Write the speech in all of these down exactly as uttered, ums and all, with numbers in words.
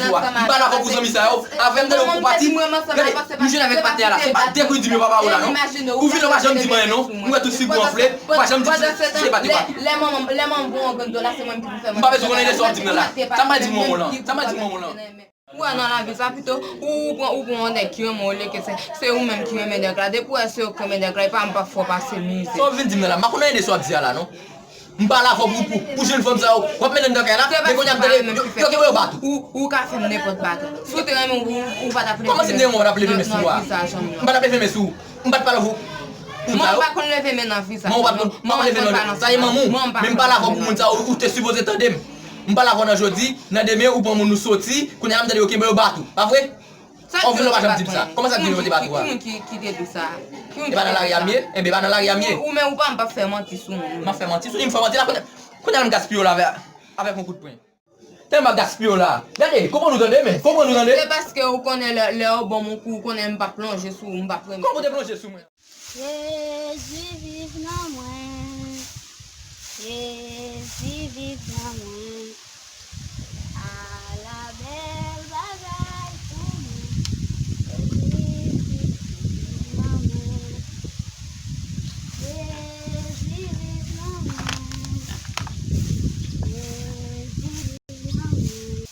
sou a. M pa dakò pou zanmi sa yo. Avè m tande ou pati. Gade, m jwenn avèk patnè a la. Se pa de kou di m yo pa pale la non. Ou vin ou pa janm di m anyen non. M wè tout figi w anfle. Ou pa janm di m si se pati ou pati. Lè manman, lè manman m pran yon grenn dola, se mwen ki pou fè manti. M pa bezwen konnen de sa w ap di m nan la. Sa m pral di manman w lan. Sa m pral di manman w lan. Ou wè nan lavi sa pito, ou, ou pran, ou pran yon nèg ki renmen w olye ke se, se ou menm ki renmen nèg la. Depi w wè se ou ki renmen nèg la, e pa m p ap fè w pase mizè. Sa w vin di m nan la, m pa konn anyen de sa w ap di a la non. M pale avè w pou, pou, pou jèn fanm sa yo. W ap mennen m nan kay la, men kounye a m tande yo, yo kenbe yo bat ou. Ou, ou ka fè m nenpòt bagay. Si w te renmen m, ou, ou pa t ap leve men. Kòman si m te renmen w, w pa t ap leve men sou ou a? M pa t ap leve men sou ou. M pa t pale avè w. Manman pa konn leve men nan vi sa. Manman pa konn, pa konn leve men non. Sa e manman w. Men m pale avè w pou moun sa yo, ou te sipoze tande m. M pale avè w nan jodi, nan demen ou pran moun ou soti, kounye a m tande yo kenbe yo bat ou. Pa vre? Sa k di yo te bat mwen? Kòman sa k di yo te bat ou a? Ki moun ki, ki te di sa? Ki moun ki te di sa? E pa nan lari a m ye? Enben, e pa nan lari a m ye. Ou, ou men ou pa, m p ap fè manti sou moun. M ap fè manti sou li, m fè manti la, kounye a, kounye a m gaspiye w la avè, avèk yon kout pwen. Tèlman m ap gaspiye w la. Gade, konprann ou tande, men, konprann ou tande. Se paske ou konnen lè, lè w ban m yon kou, ou konnen m p ap plonje sou ou, m p ap renmen. Kòman w te plonje sou mwen? Jezi viv nan mwen. Jezi viv nan mwen. Ala bèl bagay pou mwen. Jezi viv nan mwen. Jezi viv nan mwen. Jezi viv nan mwen.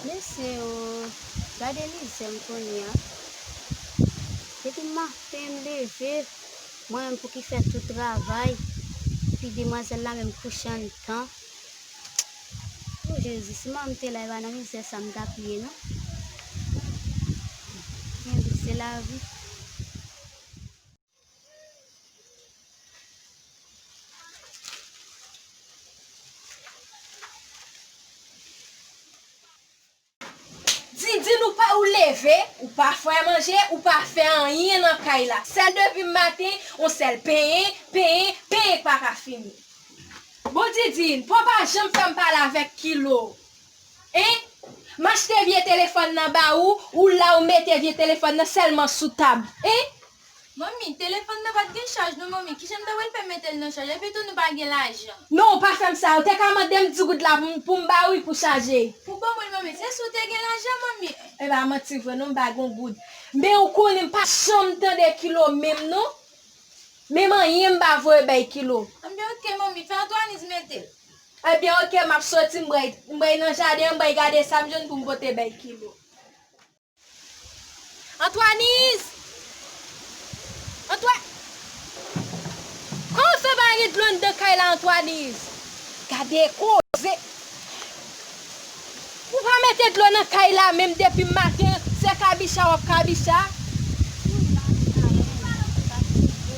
Mesye o, gade mizè m kounye a. Depi maten m leve, mwen menm pou ki fè tout travay, epi demwazèl la menm kouche anndan. O Jezi, si manman m te la, e pa nan mizè sa m t ap ye non. Men wi, se lavi. Didine, ou pa, ou leve, ou pa fè manje, ou pa fè anyen nan kay la. Sèl depi maten, on sèl penyen, penyen, penyen k pa ka fini. Bon, Didine, pa w pa janm fè m pale avèk Kilo. Hein? M achte vye telefòn nan ba ou, ou la ou mete vye telefòn nan sèlman sou tab. Hein? Manmi, telefòn nan pa t gen chaj non, manmi. Kijan m ta pral fè mete l nan chaj? Epi tou, nou pa gen lajan. Non, ou pa fè m sa. Ou te ka mande m di goud la pou m, pou m ba ou pou chaje. Ou ban mwen l, manmi. Se si w te gen lajan, manmi. E pa manti vre non, m pa gen goud. Men ou konnen m pa janm tande Kilo menm non. Menm anyen m pa voye bay Kilo. Anben, oke, manmi, fè Antwaniz mete l. Ebyen, oke, m ap soti, m bray, m bray nan jaden an, m bray gade sa m jwenn pou m pote bay Kilo. Antwaniz! Antwa-, kòman w fè pa gen dlo anndan kay la, Antwaniz? Gade koze. Ou pa mete dlo nan kay la menm depi maten, se kabicha w ap kabicha.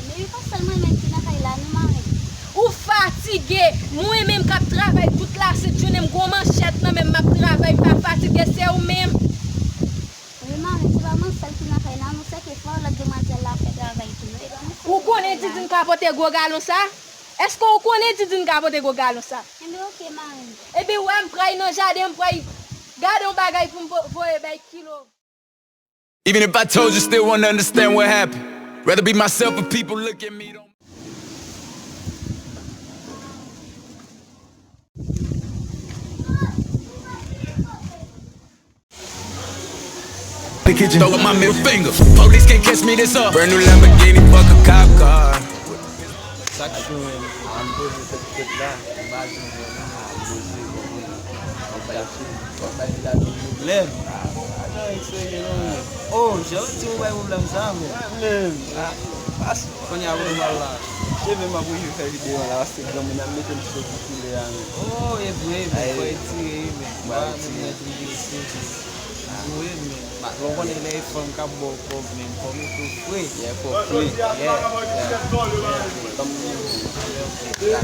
Men e pa sèl mwen menm ki nan kay la non, marenn. Ou fatige. Mwen menm k ap travay tout lasent jounen, m gon manchèt nan men m, m ap travay, m pa fatige, se ou menm. Wi, marenn, se pa mwen sèl ki nan kay la non, se ke fò lòt demwazèl la fè travay tou non, e pa mwen sèl ki nan kay la. Ou konnen Didin ka pote gwo galon sa? Èske ou konnen Didin ka pote gwo galon sa? Enben, oke, marenn. Ebyen, wè, m pral nan jaden, m pral gade yon bagay pou m vo-, voye bay Kilo. Even if I told you, still wouldn't understand what happened. Rather be myself, but people look at me, don't The kitchen. Throw up my middle finger. Police can't catch me, this up. Brand new Lamborghini, fuck a cop car. Chak jou menm, m poze tèt tèt la, m pa janm wè non, m poze, m poze. Fòk bay, fòk bay ti la tout pwoblèm. Ah, ah, non, e serye non, men. Oh, jan w di w bay pwoblèm sa, men. Mwen menm. Ah, pas. Kounye a pou nou pral la. Cheve m ap oblije fè videyo an la, paske granmoun ap mete m sou koulè a, men. Oh, e vre, men, fò retire, wi, men. Mwen retire. Mwen retire. Wi, men. Bon, konnen lè e fanm k ap ba w kòb, men, fò w mete w fre. Yeah, fò w fre. Yeah, yeah. Tanm di w.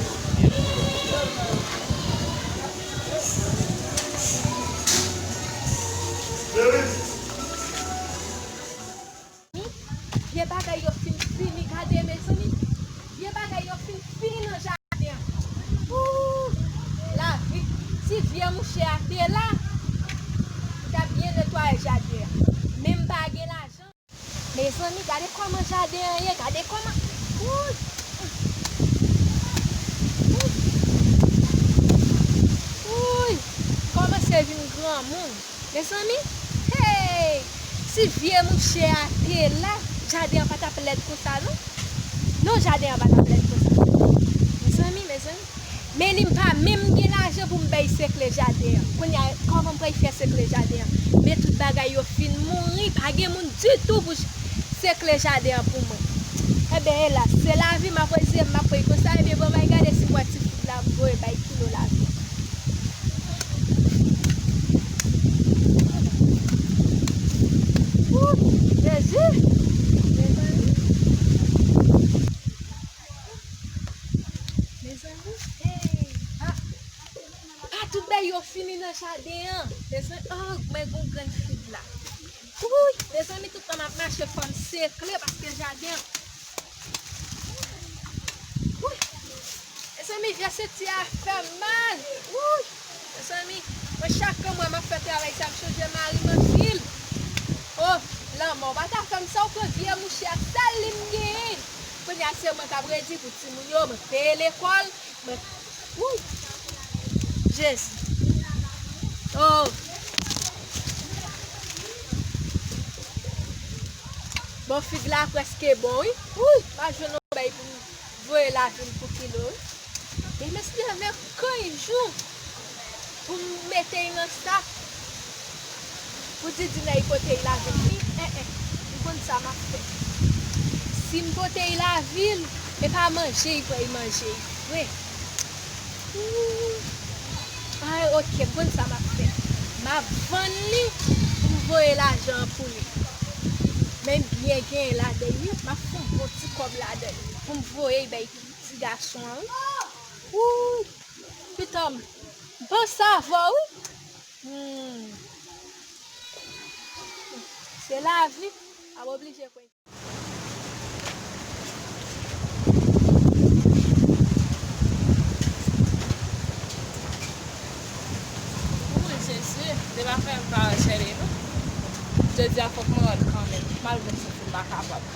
Vye bagay yo fin fini, gade mezanmi. Vye bagay yo fin fini nan jaden an. Ooh, lavi, si vye mouche a te la, li t ap byen netwaye jaden an. Men m pa gen lajan. Mezanmi, gade kòman jaden an ye, gade kòman. Ooh. Ooh. Kòmanse vin granmoun. Mezanmi, hey! Si vye mouche a te la, jaden an pa t ap lèd konsa non. Non, jaden an pa t ap lèd konsa. Mezanmi, mezanmi. Men li m pa menm gen lajan pou m bay sekle jaden an. Kounye a, kòman m pral fè sekle jaden an? Men tout bagay yo fin mouri, pa gen moun ditou pou sekle jaden an pou mwen. Enben, elas, se lavi m ap reze, m ap rete konsa, ebyen, bon, m al gade si m wè ti fout la, m voye bay Kilo lavi. Ooh, Jezi! Mezanmi. Mezanmi, hey! Ah! Ah, tout bagay yo fini nan jaden an. Mezanmi, oh, mwen gon grenn fig la. Wouy, mezanmi, tout tan m ap mache, fò m sekle paske jaden an. Wouy. Mezanmi, vye senti a fè m mal. Wouy. Mezanmi, mwen chak mwa m ap fè travay sa, m chanje mari m anpil. Oh, lanmò pa ta fè m sa, ou pran vye mouche a, sèl li m genyen. Kounye a se mwen k ap redi pou timoun yo, mwen peye lekòl, mwen, wouy. Jezi. Oh. Bon, fig la prèske bon, wi. Wouy, m a jwenn yon bay pou m voye lavi m pou Kilo, wi. E mesye, men kanjou pou m mete y nan sak. Pou Didin al pote y lavi l, wi. En, en, m konn sa m ap fè. Si m pote y lavi l, e pa manje y pral manje y vre. Ooh. Ay, oke, m konn sa m ap fè. M ap vann li pou m voye lajan an pou li. Men m byen genyen ladan l, wi. M ap fè yon bon ti kòb ladan l pou m voye bay ti gason an, wi. Ooh, pitan m, m panse avè w, wi. Hmm. Se lavi, m ap oblije kwè. Ooh, Jezi, depi afè m pa wè Chèlè non. Jodi a fòk mwen rann kanmenm, malgre m santi m pa kapab.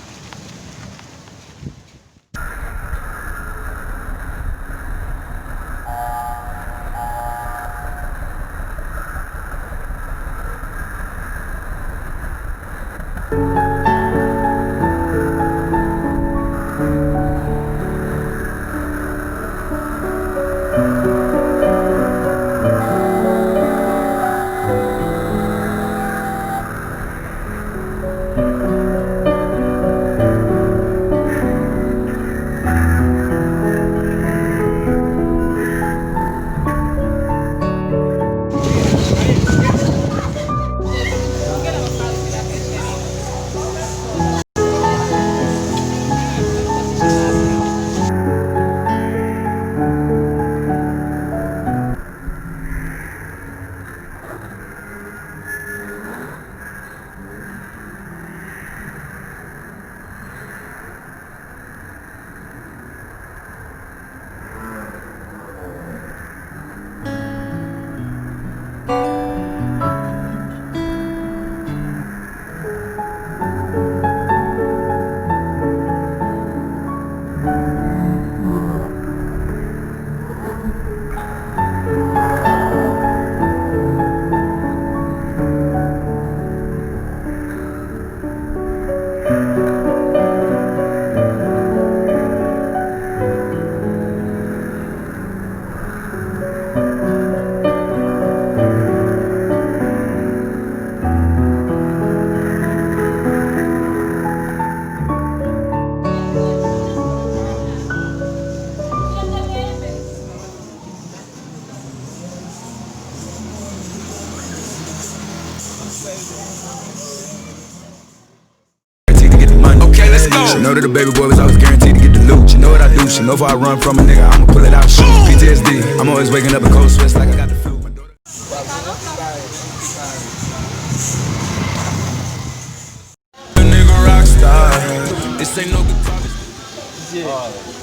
She know that the baby boy was always guaranteed to get the loot. She know what I do, she know if I run from a nigga, I'ma pull it out, shoot. P T S D, I'm always waking up in cold sweats like I got the flu. A nigga rockstar. This ain't no guitar.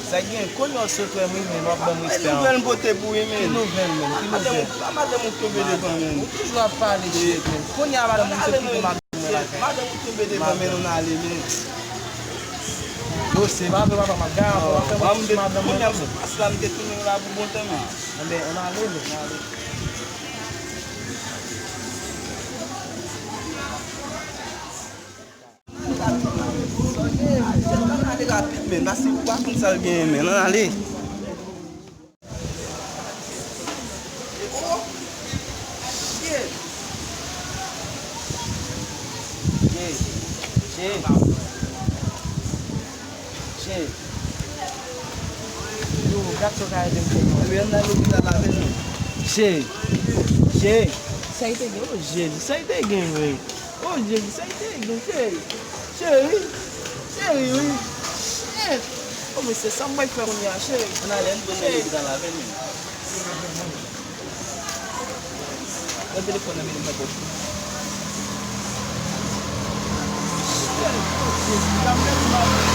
Sa gen, kounye a w sot wè mwen menm, w ap ban m respè an. Ki nouvèl m pote pou wi menm? Ki nouvèl menm? Ki nouvèl? Madanm ou tonbe devan menm. Ou toujou ap pale shit menm. Kounye a madanm ou sot kite madanm mwen lakay. Madanm ou tonbe devan men nou n ale men. Yo, se pa vre papa, m ap gaye ankò, w ap fè mwen touche madanm mwen. Kounye a m sot pase la, m te tounen la pou bon tan men. Enben, ann ale men. Ann ale rapid men, pase ou pa konn sa l genyen men, ann ale. Oh, shit. Che, che, che. Yo, gad sa w ka ede m fè non. Ebyen, ann al lopital avè l non. Che, che. Sa y te gen, oh Jezi, sa y te gen, men. Oh, Jezi, sa y te gen, cheri. Cheri, cheri, wi. Shit. Oh, men se sa m pral fè kounye a, cheri. Ann ale, ann pran nan lopital avè l men. Pran telefòn nan men m nan pòch ou. Shit, oh, Jezi, dam nan li mal.